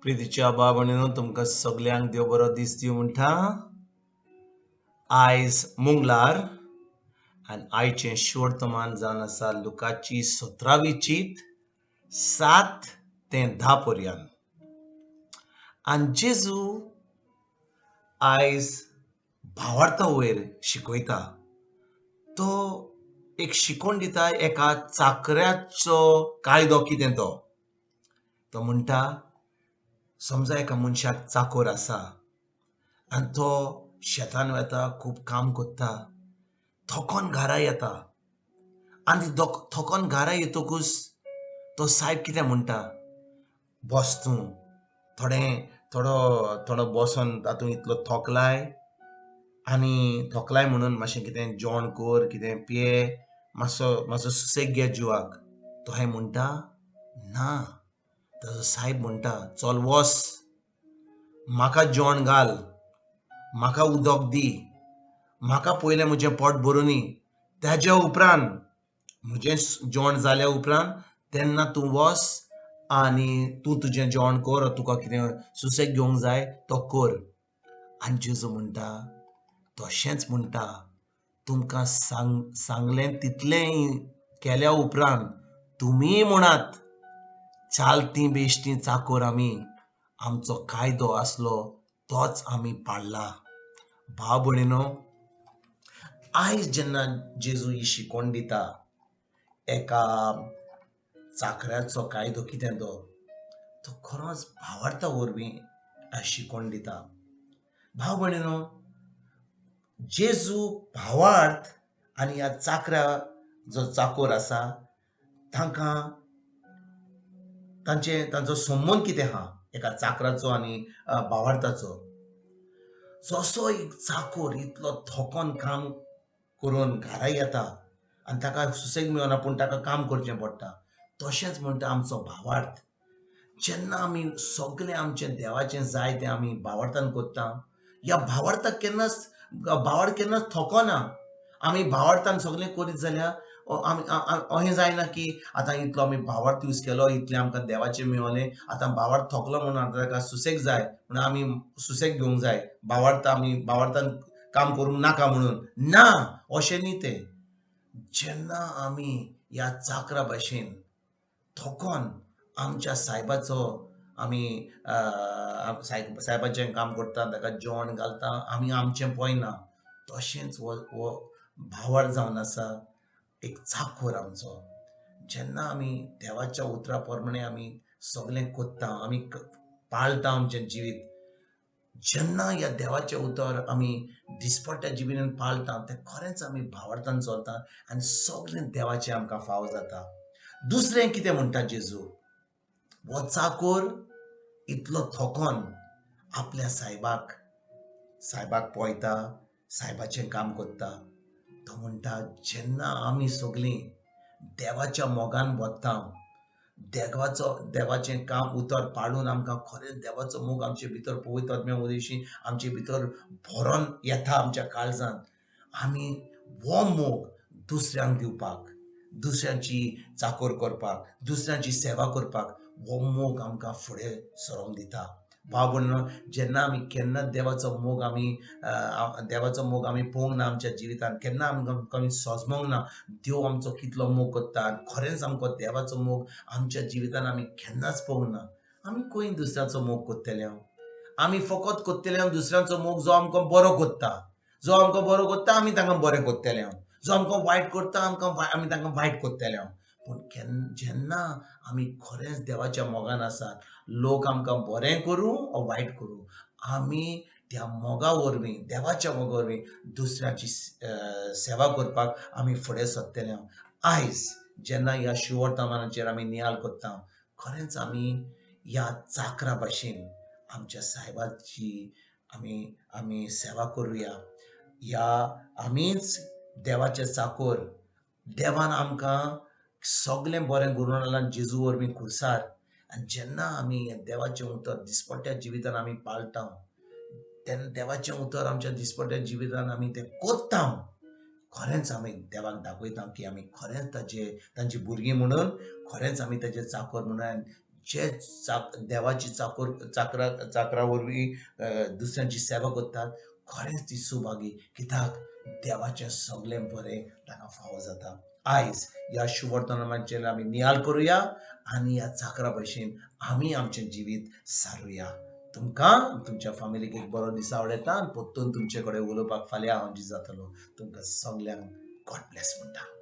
प्रितीच्या बाबणीनो तुमकां सगल्यांक देव बरो दीस दिवं म्हणटा. आयज मंगळार आनी आयचें शिवर्तमान जावन आसा लुकाची 17वी चीत 7 ते 10 पर्यंत. आनी जेजू आयज भावार्था वयर शिकयता. तो एक शिकोवन दिता एका चाकऱ्याचो कायदो कितें तो. तो म्हणटा, समजा एका मनशाक चाकोर आसा आनी तो शेतान वता, खूब काम करता, थकोन घरा येता आनी थकोन घरा येतकूच तो सायब कितें म्हणटा, बस तूं थोडें थोडो थोडो बसोन तातूंत इतलो थोकलाय आनी थोकलाय म्हणून मातशें कितें जेवण कर, कितें पिये, मातसो मातसो सुसेग घे जिवाक. तो हें म्हणटा ना, ताजो सायब म्हणटा चल वस, म्हाका जेवण घाल, म्हाका उदक दी, म्हाका पयलें म्हजें पोट भरुनी, ताज्या उपरांत म्हजें जेवण जाल्या उपरांत तेन्ना तूं वस आनी तूं तुजें जेवण कर, तुका कितें सुसेग घेवंक जाय तो कर. आनी जेजू म्हणटा तशेंच म्हणटा, तुमकां सांगलें तितलेंय केल्या उपरांत तुमी म्हणात चालती बेश्टी चाकोर आमी, आमचो कायदो आसलो तोच आमी पाळला. भाव भयणीनो, आयज जेन्ना जेजू ही शिकोवण दिता एका चाकऱ्याचो कायदो कितें तो, तो खरोच भावार्था वरवीं शिकोवण दिता. भाव भयणीनो, जेजू भावार्थ आनी ह्या चाकऱ्या जो चाकोर आसा तांकां तांचो संबंद कितें आहा एका चाकराचो आनी भावार्थाचो. जसो एक चाकोर इतलो थकोन काम करून घरा येता आनी ताका सुसेग मेळना, पूण ताका काम करचें पडटा, तशेंच म्हणटा आमचो भावार्थ. जेन्ना आमी सगळें आमचें देवाचें जाय तें आमी भावार्थान करता, ह्या भावार्थाक केन्नाच भावार्थ केन्नाच थकोना. आमी भावार्थान सगळें करीत जाल्यार आमी अशें जायना की आतां इतलो आमी भावार्थ यूज केलो, इतलें आमकां देवाचें मेळलें, आतां भावार्थ थकलो म्हणून आतां ताका सुसेग जाय म्हणून आमी सुसेग घेवंक जाय, भावार्थ आमी भावार्थान काम करूंक नाका म्हणून ना, अशें न्ही तें. जेन्ना आमी ह्या चाकरा भाशेन थकोन आमच्या सायबाचो आमी सायबाचें काम करता, ताका जेवण घालता, आमी आमचें पळयना, तशेंच हो भावार्थ जावन आसा एक चाकोर आमचो. जेन्ना आमी देवाच्या उतरा प्रमाणे आमी सगळें करता, आमी पाळटा आमचें जिवीत, जेन्ना ह्या देवाचें उतर आमी दिसपट्ट्या जिवितान पाळटा, तें खरेंच आमी भावार्थान चलता आनी सगळें देवाचें आमकां फावो जाता. दुसरें कितें म्हणटा जेजू, हो चाकोर इतलो थकोन आपल्या सायबाक पळयता, सायबाचें काम करता. तो म्हणटा जेन्ना आमी सगळीं देवाच्या मोगान वता, देवाचें काम उतर पाळून आमकां खरेंच देवाचो मोग आमचे भितर पवित्र आत्म्या वरवीं आमचे भितर भरोन येता आमच्या काळजान, आमी हो मोग दुसऱ्यांक दिवपाक, दुसऱ्यांची चाकोर करपाक, दुसऱ्यांची सेवा करपाक हो मोग आमकां फुडें सरोंक दिता. भाव भयणीनो, जेन्ना आमी केन्ना देवाचो मोग आमी पळोवंक ना आमच्या जिवितान, केन्ना आमकां सोजमोंक ना देव आमचो कितलो मोग करता, खरेंच आमकां देवाचो मोग आमच्या जिवितान आमी केन्नाच पळोवंक ना. आमी खंय दुसऱ्याचो मोग करतले? आमी फकत करतले दुसऱ्यांचो मोग जो आमकां बरो करता, जो आमकां बरो करता आमी तांकां बरें करतले, जो आमकां वायट करता आमी तांकां वायट करतले. पूण जेन्ना आमी खरेंच देवाच्या मोगान आसात, लोक आमकां बरें करूं वा वायट करूं, आमी त्या मोगा वरवीं, देवाच्या मोगा वरवीं दुसऱ्यांची सेवा करपाक आमी फुडें सरतले. आयज जेन्ना ह्या शिवर्तमानाचेर आमी नियाळ करता, खरेंच आमी ह्या चाकरा भाशेन आमच्या सायबाची आमी आमी सेवा करुया. ह्या आमीच देवाचे चाकोर, देवान आमकां सगळें बरें करून हाडलां जेजू वरवीं खुर्सार. आनी जेन्ना आमी देवाचें उतर दिसपट्ट्या जिवितान आमी पाळटा, तेन्ना देवाचें उतर आमच्या दिसपट्ट्या जिवितान आमी तें करता, खरेंच आमी देवाक दाखयता की आमी खरेंच तांची भुरगीं म्हणून, खरेंच आमी ताचे चाकोर म्हणून. जे देवाची चाकरा चाकरा वरवीं दुसऱ्यांची सेवा करतात, खरेंच ती सुभागी, कित्याक देवाचें सगळें बरें ताका फावो जाता. आयज ह्या शुभवर्तमानाचेर आमी नियाळ करुया आनी ह्या चाकरा भशेन आमी आमचें जिवीत सारुया. तुमकां तुमच्या फामिलीक एक बरो दीस आवडटा आनी परतून तुमचे कडेन उलोवपाक फाल्यां हांव जातलो. तुमकां सगल्यांक गॉड ब्लेस म्हणटा.